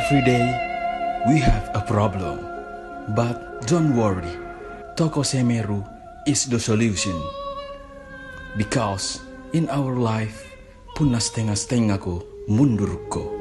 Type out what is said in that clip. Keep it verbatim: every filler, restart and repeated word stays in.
Every day we have a problem, but don't worry, Toko Semeru is the solution. Because in our life, punna stenga-stenga ko mundur ko.